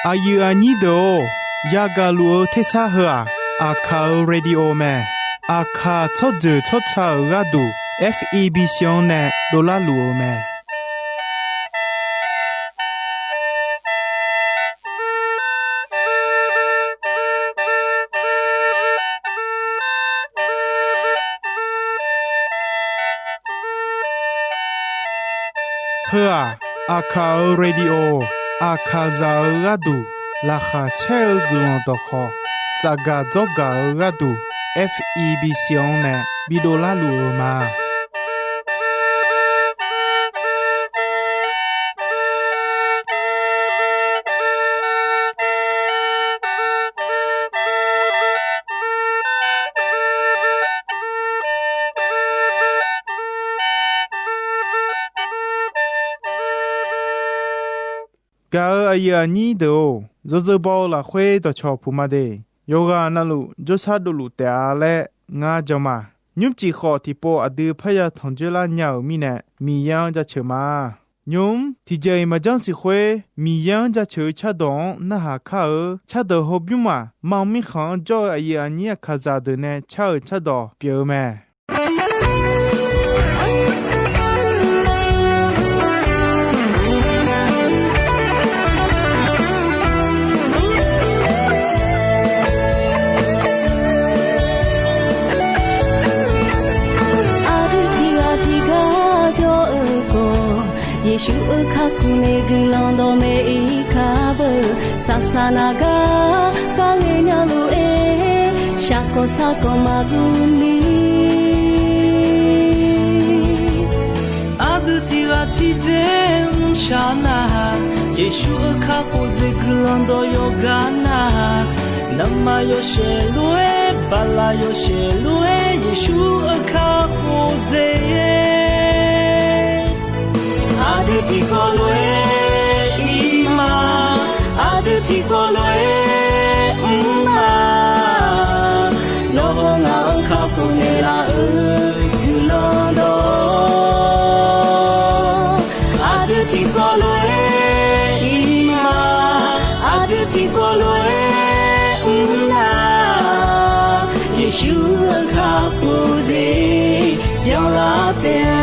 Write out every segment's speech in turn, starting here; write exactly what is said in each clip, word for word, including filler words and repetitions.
Aqyuif aqnyir deuq-or, yagaq luf-eu tersar heu-aq, Aqkaq-euq radio mae. Aqkaq tsawrjeuq tsawrca-euq gharduq, F E B C-anr nae dovlar luf-eu mae. Heu-aq, Aqkaq-euq radio, Aqkaqzaq-euq gharduq laqkhaq caer-eu guiqlanq dawqkhawq, tsafgaq dzawrgaq-eu gharduq, F E B C-anr nae bidov larluf-eu ma. Gaq-euq aqyuif aqnyir deuq-or, yawzeu baw-eu lafkhoer dawqcawq puq ma de. Yawqghaq navluf jawrshar dovluf taef-a laer ngar jan ma. Nymrcif khawf tiqpov aqdui parya tanqjoer lar nya-euq mirnae, Miqyaer-anr jaceuq ma. Nymq-mr tiqjeq-iq maqjanr siq khoer, Miqyaer-anr jaceuq-eu cardawq-anr narhaq kar-eu. Cardawq hawbymr-aq, mar mirkhanq-anr jawr-eu aqyuif aqnyir Aqkaqzaq deuq nae car-euq cardawq pyeuf-eu mae. Aqdui tiqghaq tiqgar jawr-eu khawf, Yeqsur-euq kakhof nae guiqlanq dawqmaeq-ir kar beu. Saqsaq naq gar kharghae nya lof-aer, shaqkawq sarkawq maqguv ni. Aqdui tiqghaq tiqjeq mrshaq nar-aq, Yeqsur-euq kakhof jeq guiqlanq dawq yawqgar nar-aq, navmaqyawshaef lof-aer, baqlaq yawshaef lof-aer, Yeqsur-euq kakhof jeq aqdui tiqkawv lof-aer ir ma, aqdui tiqkawv lof-aer mr ma. Nawr-aq ngaq-anr kakhof naeqlaf-euq guiqlanq dawq, aqdui tiqkawv lof-aer ir ma, aqdui tiqkawv lof-aer mr na. Yeqsur-euq kakhof jeq byanlar taef-a.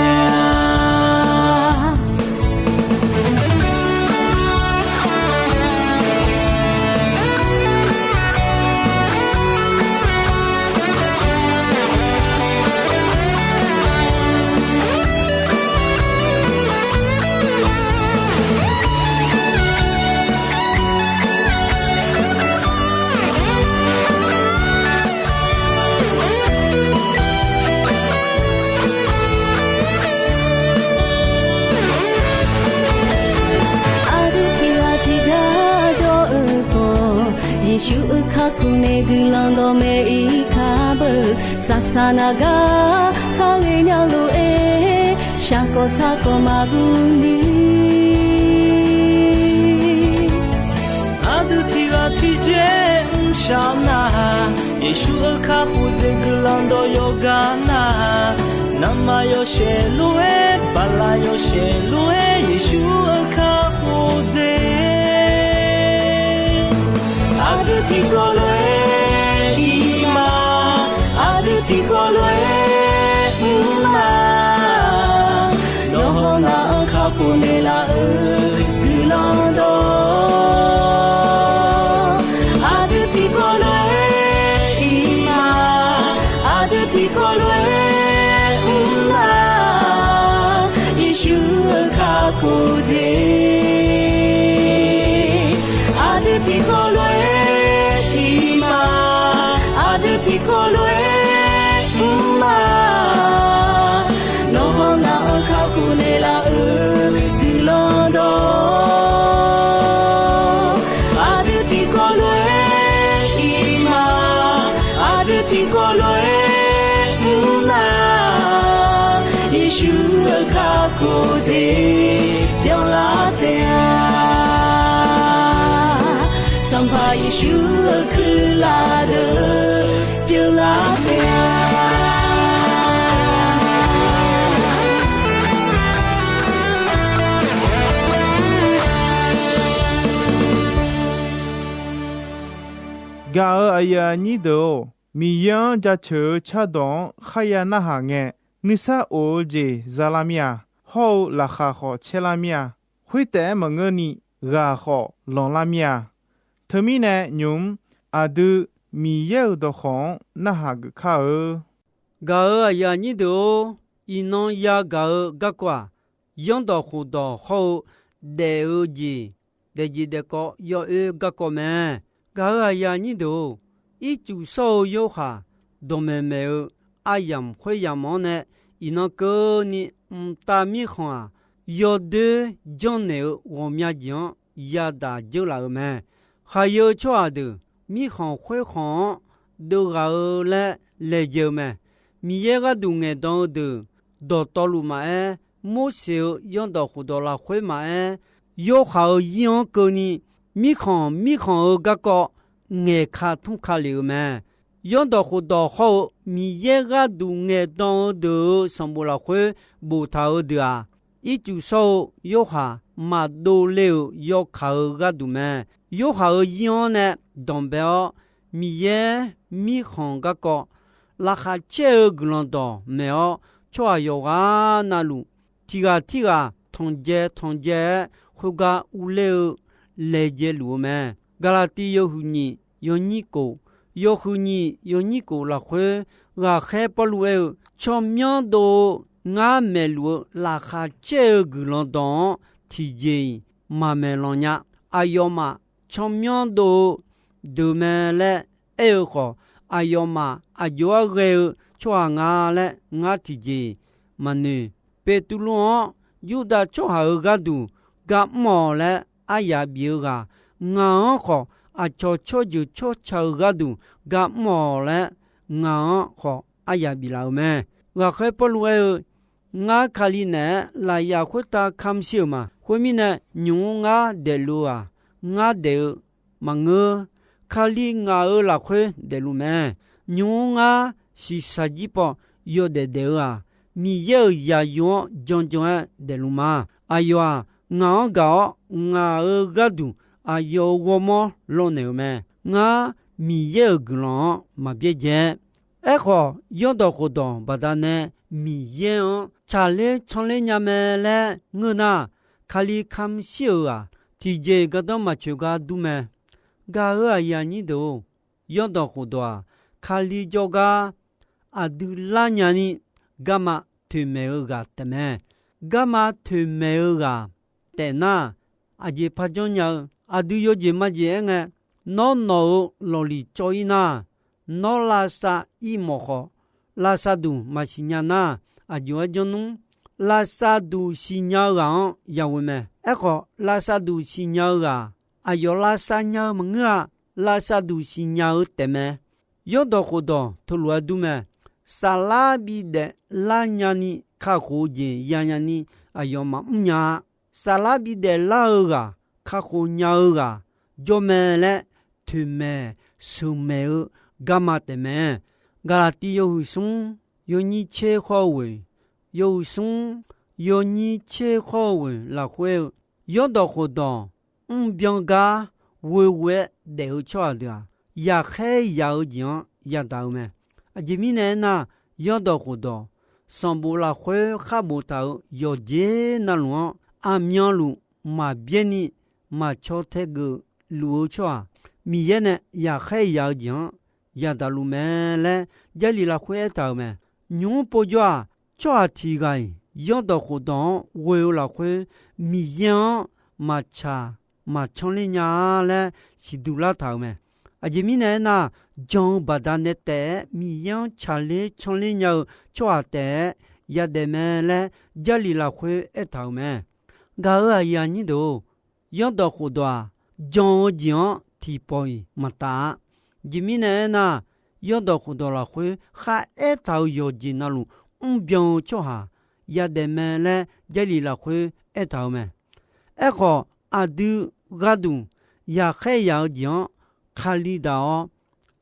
Aqdui tiqghaq tiqgar jawr-eu khawf, Yeqsur-euq kakhof nae guiqlanq dawqmaeq-ir kar beu. Saqsaq naq gar kharghae nya lof-aer, shaqkawq sarkawq maqguv ni. Aqdui tiqghaq tiqjeq mrshaq nar-aq, Yeqsur-euq kakhof jeq guiqlanq dawq yawqgar nar-aq, navmaqyawshaef lof-aer, baqlaq yawshaef lof-aer, Yeqsur-euq kakhof jeq aqdui tiqkawv lof-aer ir ma, aqdui tiqkawv lof-aer mr ma. Nawr-aq ngaq-anr kakhof naeqlaf-euq guiqlanq dawq, aqdui tiqkawv lof-aer ir ma, aqdui tiqkawv lof-aer mr ma. Yeqsur-euq kakhof jeq aqdui tiqkawv lof-aer ir ma, aqdui tiqkawv lof-aer mr ma. Nawr-aq ngaq-anr kakhof naeqlaf-euq guiqlanq dawq, aqdui tiqkawv lof-aer ir ma, aqdui tiqkawv lof-aer mr ma. Yeqsur-euq kakhof jeq byanlar taef-a. Sanqpaq Yeqsur-euq kuirlaf deuq pyeuflar taef-a. Aqyuif aqnyir deuq-or, Miqyaer-anr jaceuq-eu cardawq-anr kharya narhaq ngae, nuisar of-eu jeq za lar mir-a. Hawr-eu laqkhaq khawf caer lar mir-a. Khoertaef-aer maqngeurni, ghaq khawf lanqlar mir-a. Teumirnae nymq-mr aqdui Miqyaer-euq dawqkawq-anr narhaq geuf kar-eu. Gaq-euq aqyuif aqnyir deuq-or, iqnan yagaq-eu garkawv-aq, zanrdawq khofdawq hawr-eu daef-eu jeq, daefjeq daefkawv yawoer garkawv mae. Gaq-euq aqyuif aqnyir deuq-or, ircuf shawr-eu Yorhaq dawqmaeq maeq-eu aryamq khoeryamq-anr nae, iqnan keuvni mqtav mirkhanq-aq, yawdoer janrnaeq-eu ghawqmya jeq-anr yadaq dzeurlaf-euq mae. Khaqyae-eu tsawrhaq deuq mirkhanq khoerkhanq-anr deuvghaq-eu laer laejae-eu mae. Miqyaer gharduq ngaeqdan-eu deuq dawqtawvluf maqaer, Morseq-euq zanrdawq khofdawq lafkhoer maqaer, Yorhaq-euq zir-anr keuvni mirkhanq mirkhanq-eu garkawv ngaeqka tmr ka lef-eu mae. Zanrdawq khofdawq hawr-eu Miqyaer gharduq ngaeqdan-eu deuq-euq sanqbof lafkhoer boftaq-eu deuq-aq, ircuf shawr-eu Yorhaq maqdov le-euq yawkaq-eu gharduq mae. Yorhaq-euq zir-anr nae danqbae-awr, Miqyaer mirkhanq garkawv laqkhaq caer-eu guiqlanq dawq maeq-awr, tsawrhaq yawqghaq navluf tiq ghaq tirghaq tanqdzae tanqdzae-aer khoergar urler-eu laejae luf-eu mae. Gaqlaqtiv yawhuiq nyiq yawnyir kof, yawhuiq nyiq yawnyir kof lafkhoer, ghaqkhaer Pawrluv aer-eu, tsawrmyanr dov-eu ngar maeqluf-eu laqkhaq caer-eu guiqlanq dawq-anr tiqjeq-iq maqmaeq lanq nya. Aqyawfmaf tsawrmyanr dov-eu deuq mae laer aer-eu khawf, aqyawfmaf aqjox-aer ghae-eu tsawrhaq nga laer ngar tiqjeq-iq maqnoeq. Beqtuvluv-anr Yurdav tsawrhaq-euq gharduq gar mr-awq laer aryaq bif-eu ghaq, ngaq-anr khawf aqcawq tsawrjeuq tsawrca-eu gharduq gar mr-awq laer, ngaq-anr khawf aryaq biflaf-euq mae. Ghaqkhaer Pawrluv aer-eu, Ngar Kali naeq-aer lafyaf khoertav kamq shir-euq ma. Khoermirnae, nymq-mr ngar daefluf-aq, ngar daef-eu maqngeur. Kali ngaq-euq lafkhoer daefluf mae. Nymq-mr ngar shiqshaq jir paw yawdaef daef-eu-aq, Miqyaer-euq zaqyo-anr janjan-aer daefluf ma. Aqyawf-aq, ngaq-anr gaq-awr ngaq-euq gharduq aqyawf-euq ghawrmawr lawrnaeq-euq mae. Ngar Miqyaer-euq guiqlanq-anr maq byaerdzae. Aerkhawf, zanrdawq khofdawq baqdanae Miqyaer-anr tsaqler canler nya mae laer ngeur nar, Kali kamq shir-euq-aq, tiqjeq-iq gardanr maqtsoeq gar dur mae. Gaq-euq aqyuif aqnyir deuq-or, zanrdawq khofdawq-aq, Kali jawrgar aqdui lar nyani garma toeqmaeq-eu ghaq taefmae. Garma toeqmaeq-eu ghaq taef nar, aqjeq par janrnya-eu, aqdui yawjeq majeq aer ngae, nawr nawq-euq lawqliq cawv-ir nar, nawr lavsav ir mawf khawf, lavsavduq maqsiq nya nar, aqjox-aer janr nmr. Lavsavduq siqnya-eu ghaq-anr yaghoe mae. Aerkhawf, lavsavduq siqnya-eu ghaq, aqyawf lavsav nya-eu maqngeur-a. Lavsavduq siqnya-eu taefmae. Zanrdawq khofdawq teulof-aer dur mae. Saflar bidaef lar nyani kakhof-eu jeq yanya ni aqyawf maqmr nya-a. Saflar bidaef lar-eu ghaq, kakhof nya-eu ghaq jawr mae laer toeqmaeq sheuqmaeq-eu garma taefmae. Gaqlaqtiv yawhuiq smr yawnyir tser khawr-eu ghoeq, yawhuiq smr yawnyir tser khawr-eu ghoeq lafkhoer-eu, zanrdawq khofdawq mrbyan gar ghoeghoe-aer daef-eu tsawrhaq deuq-aq, yaqkhaer yaq-eu jeq-anr yadaq-eu mae. Aqjeq mirnae aernar, zanrdawq khofdawq sanqbof lafkhoer khar boftaq-euq yawqjeq navluf-anr aqmyanluf maqbyaer ni maqcaw tae geuf luf-eu tsawrhaq, Miqyaer nae yaqkhaer yaq-eu jeq-anr yadaq luf mae laer Jarlif lafkhoer aertaq-euq mae. Nymq-mr povjawr-aq, tsawrhaq tiq ghaq-iq zanrdawq khofdawq-anr ghoe-eu lafkhoer Miqyaer-anr maqtsaq maqcanr ler nya-a laer siqduq lartaq-euq mae. Aqjeq mirnae aernar, jan-eu baqdanae taef-aer Miqyaer-anr tsaqler canr ler nya-eu tsawrhaq taef-aer yadaef mae laer Jarlif lafkhoer aertaq-euq mae. Gaq-euq aqyuif aqnyir deuq-or, zanrdawq khofdawq-aq, jan-eu jeq-anr tiqpawf-iq maqtaf-a. Aqjeq mirnae aernar, zanrdawq khofdawq lafkhoer khar aertaq-euq yawqjeq navluf mrbyan-eu tsawrhaq yadaef mae laer Jarlif lafkhoer aertaq-euq mae. Aerkhawf, aqdui gharduq yaqkhaer yaq-eu jeq-anr Kali daq-awr,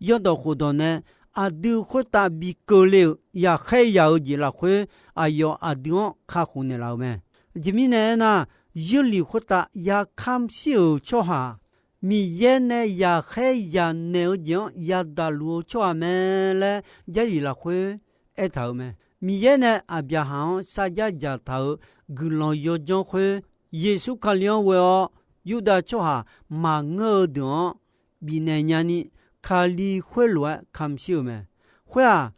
zanrdawq khofdawq nae aqdui khoertav bi keuvle-euq yaqkhaer yaq-eu jeq lafkhoer aqyawf aqdui-anr kakhof naeqlaf-euq mae. Aqjeq mirnae aernar, Jarlif khoertav yakamr shir-euq tsawrhaq Miqyaer nae yaqkhaer yaqnaeq-eu jeq-anr yadaq luf-eu tsawrhaq mae laer Jarlif lafkhoer aertaq-euq mae. Miqyaer nae Aqbyaqhaq-anr sarjax dzaqtaq-euq guiqlanq yawdzanr khoer, Yeqsur Kali-anr ghoe-awr Yurdav tsawrhaq maqngeur-eu deuq-anr bifnaeq nyani, Kali khoerlof-aer kamq shir-euq mae. Khoer-aq,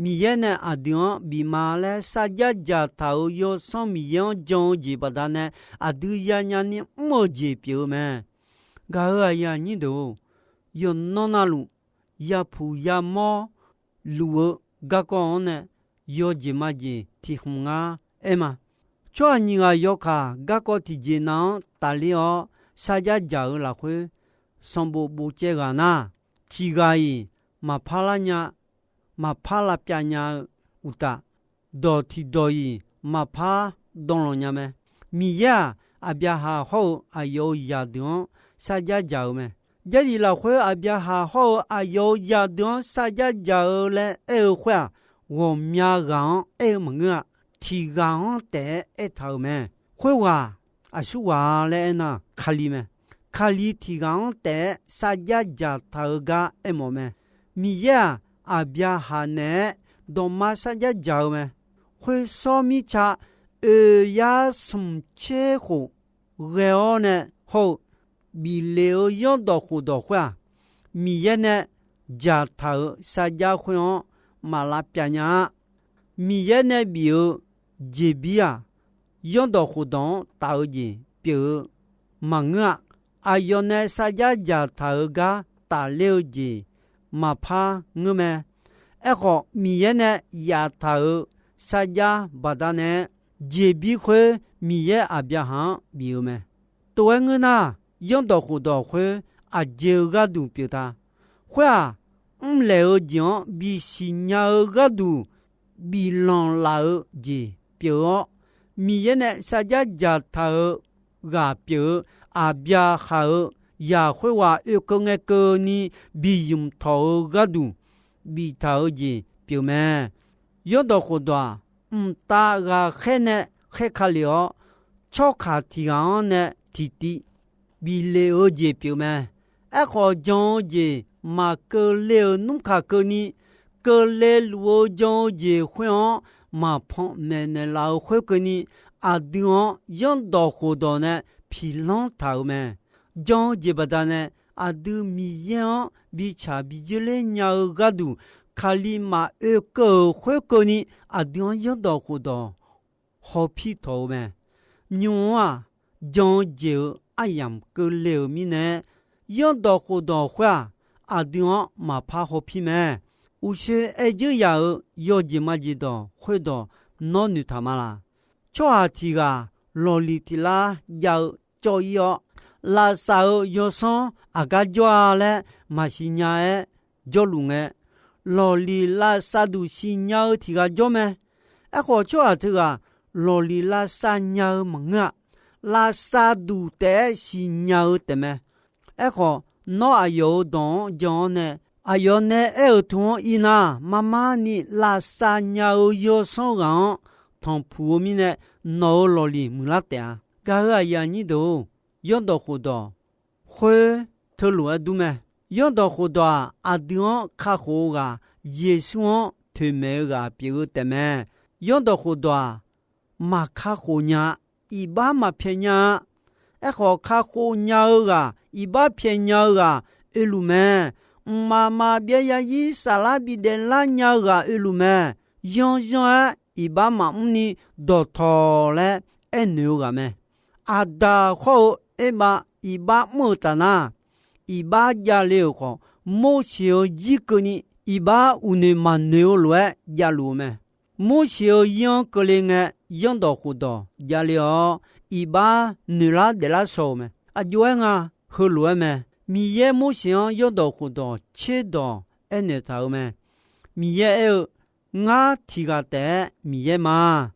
Miqyaer nae aqdui-anr bif ma laer sarjax dzaqtaq-euq Yawsanr Miqyaer-anr jan-eu jeq baqdanae aqdui yanya ni mr-eu jeq pyeuf-eu mae. Gaq-euq aqyuif aqnyir deuq-or, yawqnan navluf yapuq yamawr luf-eu garkawv-anr nae yawjeq majeq tiq hmq ngar aer ma. Tsawrhaq nyiq ghaq yawkaq garkawv tiqjeq nav-anr tafler-awr sarjax dzaq-eu lafkhoer sanqbof bofcaev ghaq nar, tiq ghaq-iq maqpar lar nya, maqpar lavpyav nya-eu uqtaf, dawq tiqdawq-iq maqpar danlanq nya mae. Miqyaer-aq, Aqbyaqhaq hawr-eu aqyawf-euq zaqdeuq-anr sarjax dzaq-eu mae. Jarlif lafkhoer Aqbyaqhaq hawr-eu aqyawf-euq zaqdeuq-anr sarjax dzaq-eu laer aer-eu khoer-aq, ghawqmya ghaq-anr aer-eu maqngeur-a. Tiq ghaq-anr taef-aer aertaq-euq mae. Khoerghaq aqsurghaq-a laer aernar, Kali mae. Kali tiq ghaq-anr taef-aer sarjax dzaqtaq-eu gar aermawf mae. Miqyaer-aq, Aqbyaqhaq naeq-aer dawqma sarjax dzaq-eu mae. Khoer sawr mirtsa oeq yar smq tser khof ghae-awr nae hawr-eu biflef-eu Zanrdawq khofdawq khoer-aq, Miqyaer nae dzaqtaq-euq sarjax khoer-anr maq lavpyav nya-a. Miqyaer nae bif-eu jeqbir-aq, Zanrdawq khofdawq-anr taf-eu jeq pyeuf-eu maqngeur-a. Aqyawf nae sarjax dzaqtaq-euq gar tafler-eu jeq maqpar ngeur mae. Aerkhawf, Miqyaer nae yaftaq-euq sarjax baqdanae jeqbir khoer Miqyaer Aqbyaqhaq-anr bif-eu mae. Tov-aer ngeur nar, Zanrdawq khofdawq khoer aqjeq-eu gharduq pyeuf ta. Khoer-aq, mrlaeq-eu jeq-anr bisiq nya-eu gharduq biflanq laf-eu jeq pyeuf-awr, Miqyaer nae sarjax dzaqtaq-eu ghaq pyeuf-eu Aqbyaqhaq-euq zaq khoerghaq oekeuv ngae keuvni bi ymq tawq-eu gharduq biftaq-eu jeq pyeuf mae. Zanrdawq khofdawq-aq, mqtav ghaqkhaer nae khaerka lef-awr, tsawrkaq tiq ghaq-anr nae tiqtiv biflef-eu jeq pyeuf mae. Aerkhawf, jan-eu jeq maqkeuvle-euq nmr kaq keuvni, keuvle luf-eu jan-eu jeq khoer-anr maqpan maeqnaeq laf-eu khoerkeuvni, aqdui-anr Zanrdawq khofdawq nae piqlanr taq-euq mae. Jan-eu jeq baqdanae aqdui Miqyaer-anr bitsaq bi dzoerler nya-eu gharduq, Kali maqoe keuv-euq khoerkeuvni, aqdui-anr Zanrdawq khofdawq hawpir tawq-eu mae. Nymr-aq, jan-eu jeq-euq aryamq keuvle-euq mirnae, Zanrdawq khofdawq khoer-aq, aqdui-anr maqpar hawpir mae. Uqshoe aer dzeur yaq-euq yawjeq majeq dawq khoerdawq nawr noeqtaq ma laq? Tsawrhaq tiq ghaq lawqliq tiq lar jav-eu cawv-ir-awr, lavsav-euq yawsanr aqgar jawr-a laer maqsiq nya-aer jawrluf ngae, lawqliq lavsav duq siqnya-eu tiq ghaq jawr mae. Aerkhawf, tsawrhaq teughaq lawqliq lavsav nya-eu maqngeur-a. Lavsav duq taef-aer siqnya-eu taefmae. Aerkhawf, nawr aqyawf-euq dawq-anr jan-awr nae, aqyawf nae aer-euq teu-anr ir nar, marmar ni lavsav nya-eu yawsanr ghaq-anr tanqpuq-eu mirnae, nawq-euq lawqliq muiqlar taef-a. Gaq-euq aqyuif aqnyir deuq-or, Zanrdawq khofdawq khoer teulof-aer dur mae. Zanrdawq khofdawq-aq, aqdui-anr kakhof-eu ghaq Yeqsur-anr toeqmaeq-eu ghaq pyeuf-eu taefmae. Zanrdawq khofdawq-aq, maqkakhof nya-a. Iqbax maqpyaeq nya-a. Aerkhawf, kakhof nya-eu ghaq iqbax pyaeq nya-eu ghaq oeluf mae. Mqmaq maqbyav zarzir saflar bidaef lar nya-eu ghaq oeluf mae. Yanrzanr-aer iqbax maqmr ni dawqtawq laer aernoeq-eu ghaq mae. Aqdaq hawr-eu Erbav iqbax mr-euq taf nar, iqbax javle-euq khawf, Morseq-euq zir keuvni iqbax uqnoeq maqnoeq-eu lof-aer javluf-eu mae. Morseq-euq zir-anr keuvle ngae, Zanrdawq khofdawq javle-awr, iqbax noeqlar daeflar shaw-euq mae. Aqjox-aer nga, heulof-aer mae. Miqyaer Morseq-anr Zanrdawq khofdawq tserdawq aernaeq taq-euq mae. Miqyaer aer-eu, Ngar tiq ghaq taef-aer Miqyaer ma.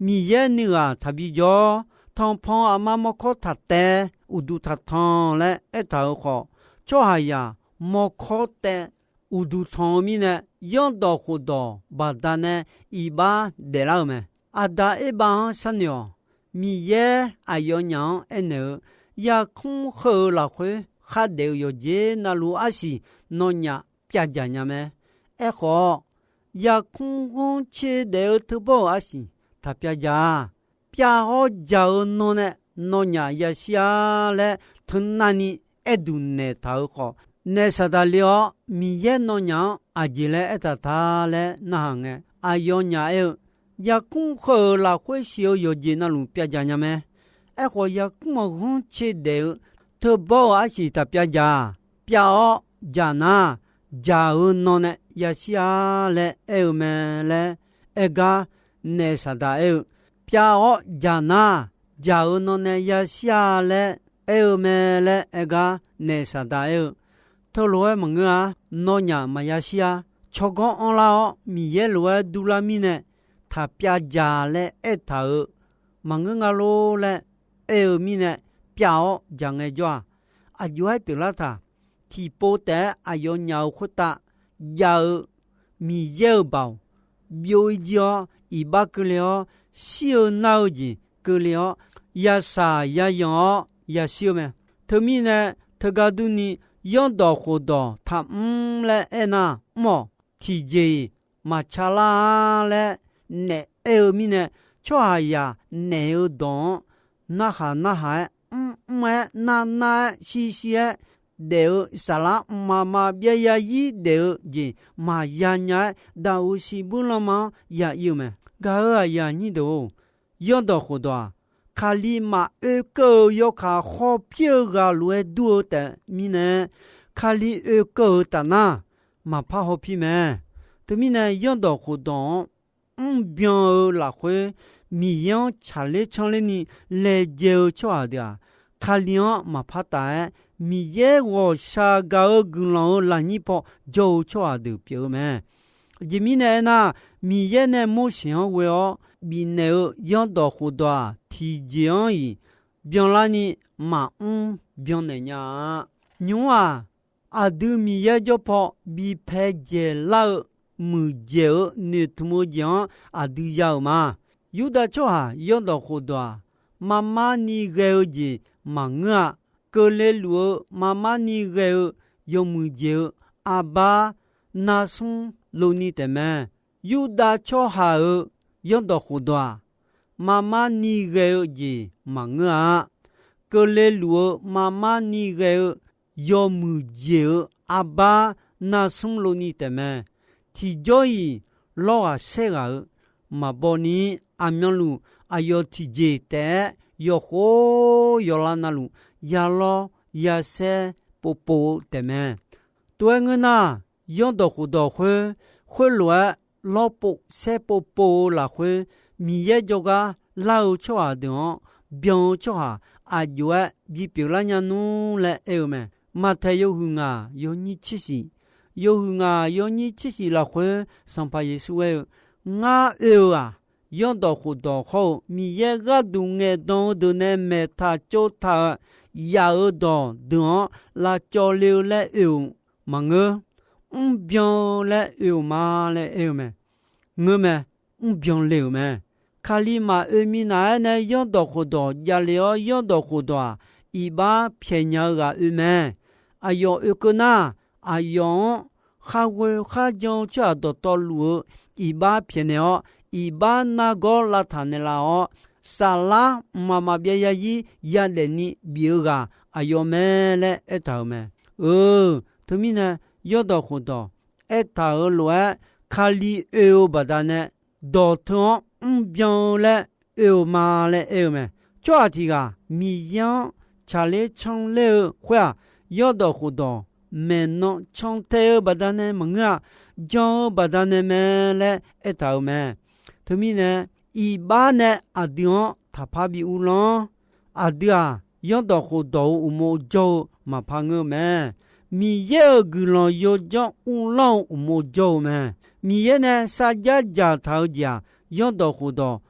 Miqyaer nuighaq taqbi jawr. Tanqpanq aqma mawrkawr taq taev, uqduq taq tanq laer aertaq-euq khawf, tsawrhaqzaq mawrkawr taev uqduq tanq-eu mirnae, Zanrdawq khofdawq baqdanae iqbax daeflar-euq mae. Aqda Erbav-anr sharnoeq-awq. Miqyaer aqyawfnyaf-anr aernaeq-eu, yarkmr heu-euq lafkhoer khardaef-eu yawqjeq navluf arsiq nawnyaf pyavdzaq nya mae. Aerkhawf, yarkmr ghanrcae daef-eu teubawr-euq arsiq taq pyavdzaq-a. Pyav-awr dzaq-eu nan nae nawnyaf yashir-a laer teunavni aerduq naeqtaq-euq khawf, naef Saqdaq le-awr, Miqyaer nawnyaf-anr aqjeq laer aertaq ta laer narhaq ngae, aqyawfnyaf aer-eu, yarkmr heu-euq lafkhoer siq-eu yawqjeq navluf pyavdzaq nya mae. Aerkhawf, yarkmr-aq ghanrcae daef-eu teubawr-euq arsiq taq pyavdzaq-a. Pyav-awr dzaq nar, dzaq-eu nan nae yashir-a laer aer-eu mae laer aer gar, naef Saqdaq aer-eu, pyav-awr dzaq nar, dzaq-eu nan nae yashir-a laer aer-eu mae laer aer gar, naef Saqdaq aer-eu, teulof-aer maqngeur-a. Nawnyaf maqyashir-a. Tsawrganr anrlar-awr Miqyaer lof-aer durlar mirnae, taq pyavdzaq laer aertaq-euq maqngeur nga lor laer aer-eu mirnae, pyav-awr dzaq ngaejawr-aq, aqjox-aer pyeuflar taq. Tiqpov taef-aer aqyawfnyaf-euq khoertav jav-eu Miqyaer-euq baoq byov-ir jir-awr, iqbax keuvle-awr, shir-eu nar-eu jeq keuvle-awr, yasaq yayanq-awr yashir-eu mae. Teumirnae, teugar durni, yanrdawq khofdawq taqmr laer aernar, mr-awq. Tiqjeq-iq maqtsaq lar-a laer naef aer-eu mirnae, tsawrhaqzaq naef-eu dawq-anr narhaq narhaq-aer, mrmr-aer, narnar-aer, shirshir-aer daef-eu saflar mqmaq maqbyav yarzir daef-eu jeq maqya nya-aer, daqoq siqbuir lanma-anr ya ir-eu mae. Gaq-euq aqyuif aqnyir deuq-or, yanrdawq khofdawq-aq, Kali maqoe keuv-eu yawkaq hawpir-eu ghaq lof-aer dur-eu taef mirnae, Kali oekeuv-eu tafnar, maqpar hawpir mae. Teumirnae, yanrdawq khofdawq-anr mrbyan-eu lafkhoer, Miqyaer-anr tsaqler canrlerni laejae-eu tsawrhaq deuq-aq, Kali-anr maqpar taf-aer, Miqyaer ghawqshaq gaq-eu guiqlanq-euq lafnyir paw jawr-eu tsawrhaq deuq pyeuf-eu mae. Aqjeq mirnae aernar, Miqyaer nae Morseq-anr ghoe-awr bifnaeq-eu yanrdawq khofdawq-aq, tiqjeq-anr-iq byanlarni maqmr byannaeq nya-a. Nymq-mr-aq, aqdui Miqyaer jawr paw bipae dzaeqlar-eu muiqdzaeq-eu noeqtmq-eu jeq-anr aqdui ya-euq ma. Yurdav tsawrhaq yanrdawq khofdawq-aq, marmar ni ghae-eu jeq maqngeur-a. Keuvle luf-eu marmar ni ghae-eu yawmuiq jeq-eu arbar narsmr lov ni taefmae. Yurdav tsawrhaq-euq yanrdawq khofdawq-aq, marmar ni ghae-eu jeq maqngeur-a. Keuvle luf-eu marmar ni ghae-eu yawmuiq jeq-eu arbar narsmr lov ni taefmae. Tiqjawr-iq lawrghaq saerghaq-eu maqbaw ni, aqmyanluf aqyawf tiqjeq taef-aer yawqkhof yawqlav navluf ya lawr ya saer povpov-eu taefmae. Tov-aer ngeur nar, yanrdawq khofdawq khoer, khoerlof-aer lawrpov saerpov pov-eu lafkhoer, Miqyaer jawrgar lar-eu tsawrhaq deuq-anr byan-eu tsawrhaq aqjox-aer bipyeuf lar nya nmr laer aer-eu mae. Maqtaeq yawhuiq ngaq yawnyir tser shif, yawhuiq ngaq yawnyir tser shif lafkhoer, Sanqpaq Yeqsur aer-eu, Ngar oe-eu-aq, yanrdawq khofdawq hawr-eu Miqyaer gharduq ngaeqdan-eu deuq nae maeqtaq tsovtaq-eu yaf-euq dawq deuq-anr lavcawv le-eu laer oe-euq maqngeur. Mrbyan-eu laer oe-euq ma laer aer-eu mae. Ngeur mae. Mrbyan le-euq mae. Kali maqoe minav-aer nae yanrdawq khofdawq javle-awr, yanrdawq khofdawq-aq, iqbax pyaeqnya-eu ghaq oe mae. Aqyawf oekeuv nar, aqyawf-anr kharghoe kharjan-eu tsawrhaq dawqtawvluf-eu iqbax pyaeqnaeq-awr, iqbax nargawr lavtaq naeqlaf-awr, saflar mqmaq maqbyav yarzir yadaef ni bif-eu ghaq aqyawf mae laer aertaq-euq mae. Eu, teumirnae, yanrdawq khofdawq aertaq-euq lof-aer, Kali oe-eu baqdanae, dawq teu-anr mrbyan-eu laer oe-euq ma laer aer-eu mae. Tsawrhaq tiq ghaq Miqyaer-anr tsaqler canler-eu khoer-aq, yanrdawq khofdawq maeqnan cantae-eu baqdanae maqngeur-a, jan-eu baqdanae mae laer aertaq-euq mae. Teumirnae, iqbax nae aqdui-anr taqpar bi uvlanr. Aqdui-aq, yanrdawq khofdawq-euq uqmov jawr-eu maqpar ngeur-eu mae. Miqyaer-euq guiqlanq yawdzanr uvlanr-eu uqmov jawr-eu mae. Miqyaer nae sarjax dzaqtaq-eu jeq-aq, yanrdawq khofdawq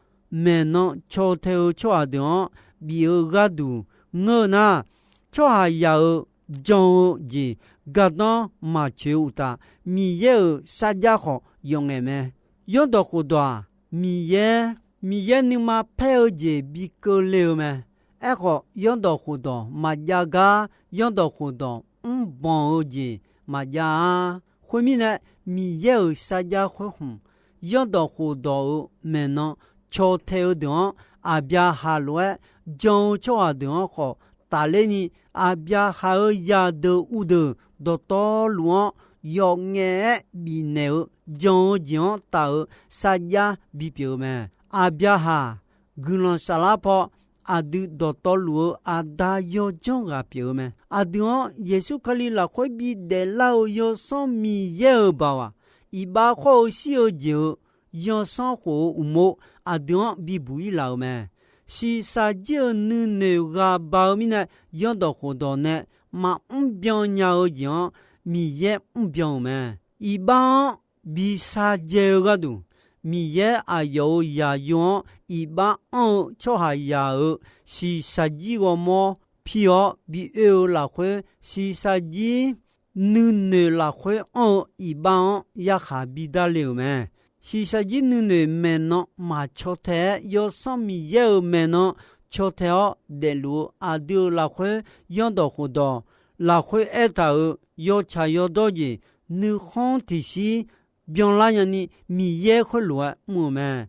maeqnan caw tae-eu tsawrhaq deuq-anr bif-eu gharduq ngeur-eu nar, tsawrhaqzaq-euq jan-eu jeq gardanr maqtsoeq-eu uqtaf, Miqyaer-euq sarjax khawf yawf ngaef mae. Yanrdawq khofdawq-aq, Miqyaer, Miqyaer nuima paer-eu jeq bi keuvle-eu mae. Aerkhawf, zanrdawq khofdawq maqjav gar, zanrdawq khofdawq mrbanq-eu jeq maqjav-a. Khoermirnae, Miqyaer-euq sarjax khoer khmq, zanrdawq khofdawq-euq maeqnan caw tae-eu deuq-anr, Aqbyaqhaq lof-aer jan-eu tsawrhaq deuq-anr khawf tafler ni, Aqbyaqhaq-euq zaqdeuq uvdeuq dawqtawvluf-anr yawf ngaef-aer bifnaeq-eu jan-eu jeq-anr taf-euq sarjax bipyeuf-eu mae. Aqbyaqhaq guiqlanq saflar paw aqdui dawqtawvluf-eu aqda yawdzanr ghaq pyeuf-eu mae. Aqdui-anr Yeqsur Kali lafkhoer bidaef lar-eu Yawsanr Miqyaer-euq baoq-aq, iqbax khawr-eu shir-eu jeq-euq zanrsanrkhof-eu uqmov aqdui-anr bibuq-ir laf-euq mae. Shiqshaq jir-euq nuinoeq ghaq ba-eu mirnae, zanrdawq khofdawq nae maqmr byan nya-eu jeq-anr Miqyaer mr byan-euq mae. Iqbax-anr bi shardzae-eu gharduq, Miqyaer aqyawf-euq zaqyo-anr iqbax anr-eu tsawrhaqzaq-euq shiqshaq jir ghawrmawr pir-awr bi oe-eu lafkhoer, shiqshaq jir nuinoeq lafkhoer anr-eu iqbax-anr yarkhaq bidar le-euq mae. Shiqshaq jir nuinoeq maeqnan maqcaw tae-aer, Yawsanr Miqyaer-euq maeqnan caw tae-awr daefluf-eu aqdui-euq lafkhoer zanrdawq khofdawq lafkhoer aertaq-euq yawtsaq yawdawr jeq nuikhanr tiqshir byanlar nyani Miqyaer khoerlof-aer mr-euq mae.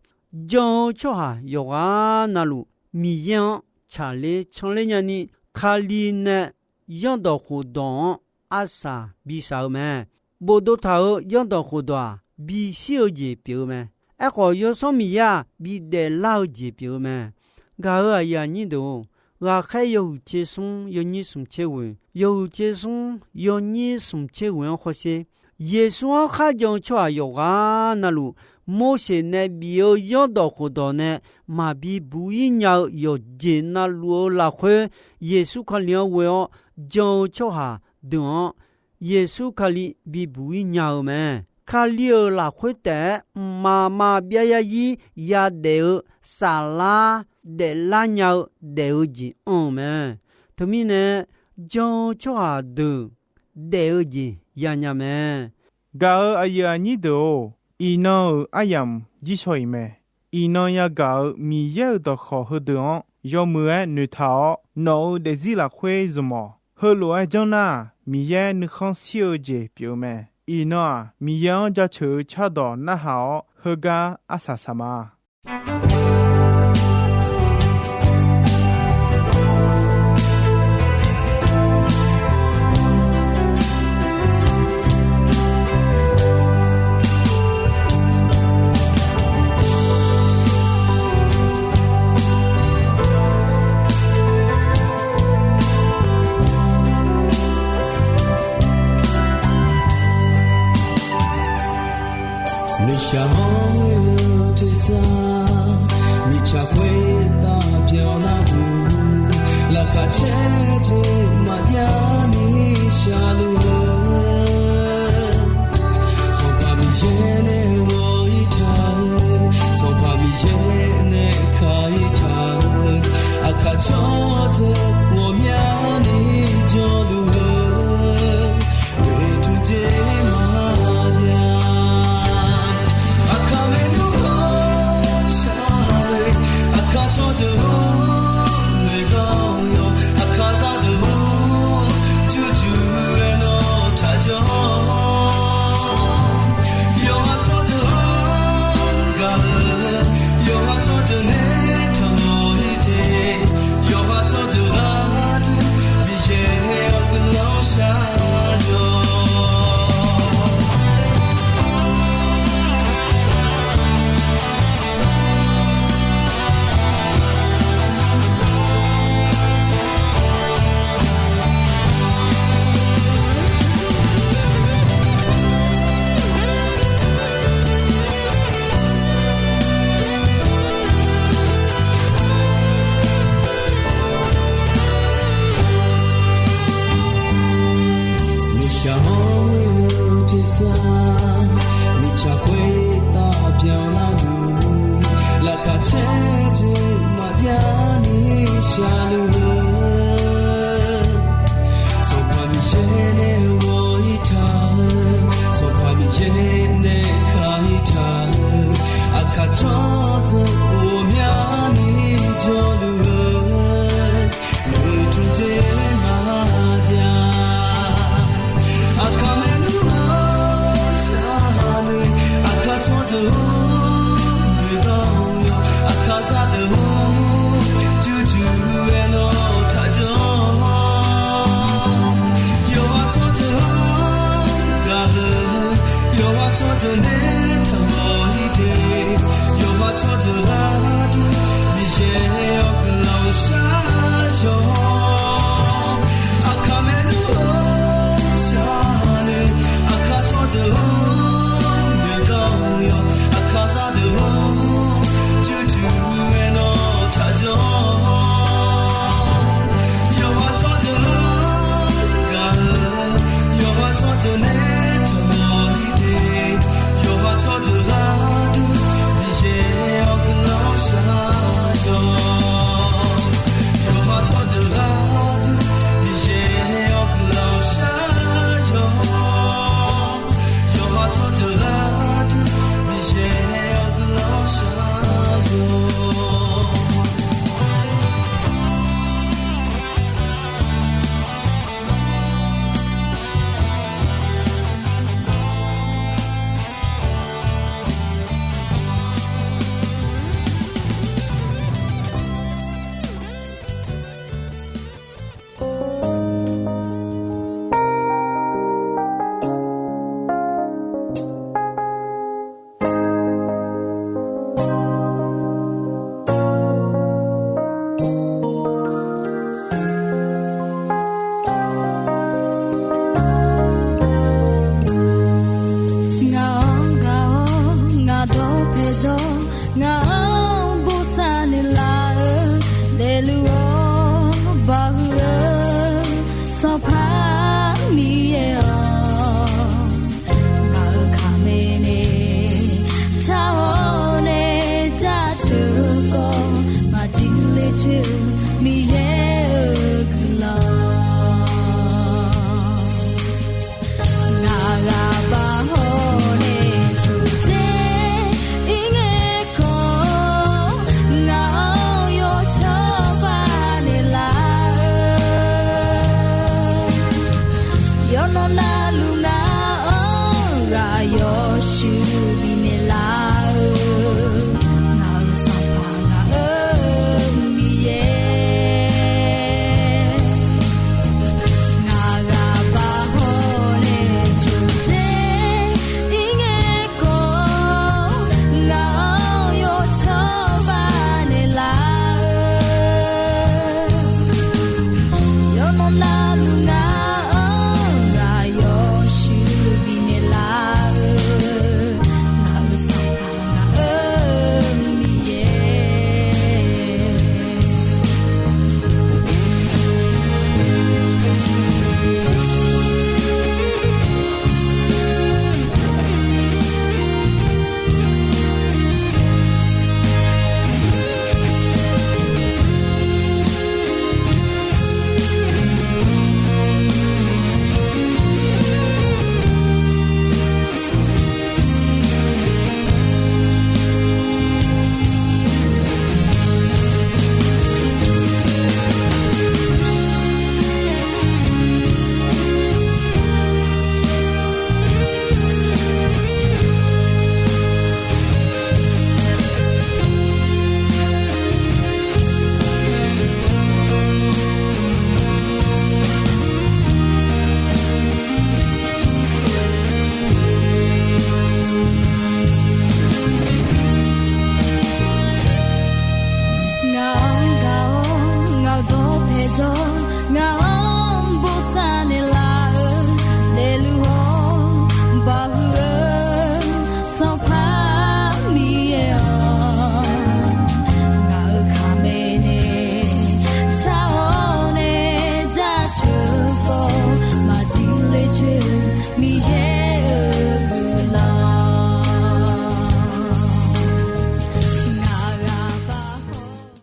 Jan-eu tsawrhaq yawqghaq navluf Miqyaer-anr tsaqler canler nyani, Kali nae zanrdawq khofdawq-anr arsaq bishaq-eu mae. Bofdov taq-euq zanrdawq khofdawq-aq, bishir-eu jeq pyeuf-eu mae. Aerkhawf, Yawsanr Miqyaer-aq, bidaef lar-eu jeq pyeuf-eu mae. Gaq-euq aqyuif aqnyir deuq-or, ghaqkhaer yawhuiq tser smr yawnyir smq tser ghoeq, yawhuiq tser smr yawnyir smq tser ghoeq-anr hawsher. Yeqsur-anr kharjan-eu tsawrhaq yawqghaq navluf, Morseq nae bif-eu zanrdawq khofdawq nae maqbi buq-ir nya-eu yawqjeq navluf-eu lafkhoer, Yeqsur Kali-anr ghoe-awr jan-eu tsawrhaq deuq-anr Yeqsur Kali bibuq-ir nya-eu mae. Kali-euq lafkhoer taef-aer mqmaq maqbyav yarzir yadaef-eu saflar daeflar nya-eu daef-eu jeq anr-eu mae. Teumirnae, jan-eu tsawrhaq deuq daef-eu jeq yanya mae. Gaq-euq aqyuif aqnyir deuq-or, iqnan-euq aryamq jirshaw-iq mae. Iqnan yagaq-euq Miqyaer-euq dawqkawq heudeuq-anr yawmuiq-aer noeqtaq-awr, nawq-euq daefzir lafkhoer zmq-awq. Heulof-aer janr nar-aq, Miqyaer nuikhanr shir-eu jeq pyeuf-eu mae. Iqnan-aq, Miqyaer-anr jaceuq-eu cardawq narhaq-awr, heugar arsaq saq ma. Mirtsaq hawr-eu tersar, mirtsaq khoertav pyeuflar-eu, laqkhaq caer jeq maqjav ni shaqluf-eu, Sanqpaq Miqyaer nae ghawq-ir taq-eu, Sanqpaq Miqyaer nae ka-ir taq-eu, aqkaq cawr deuq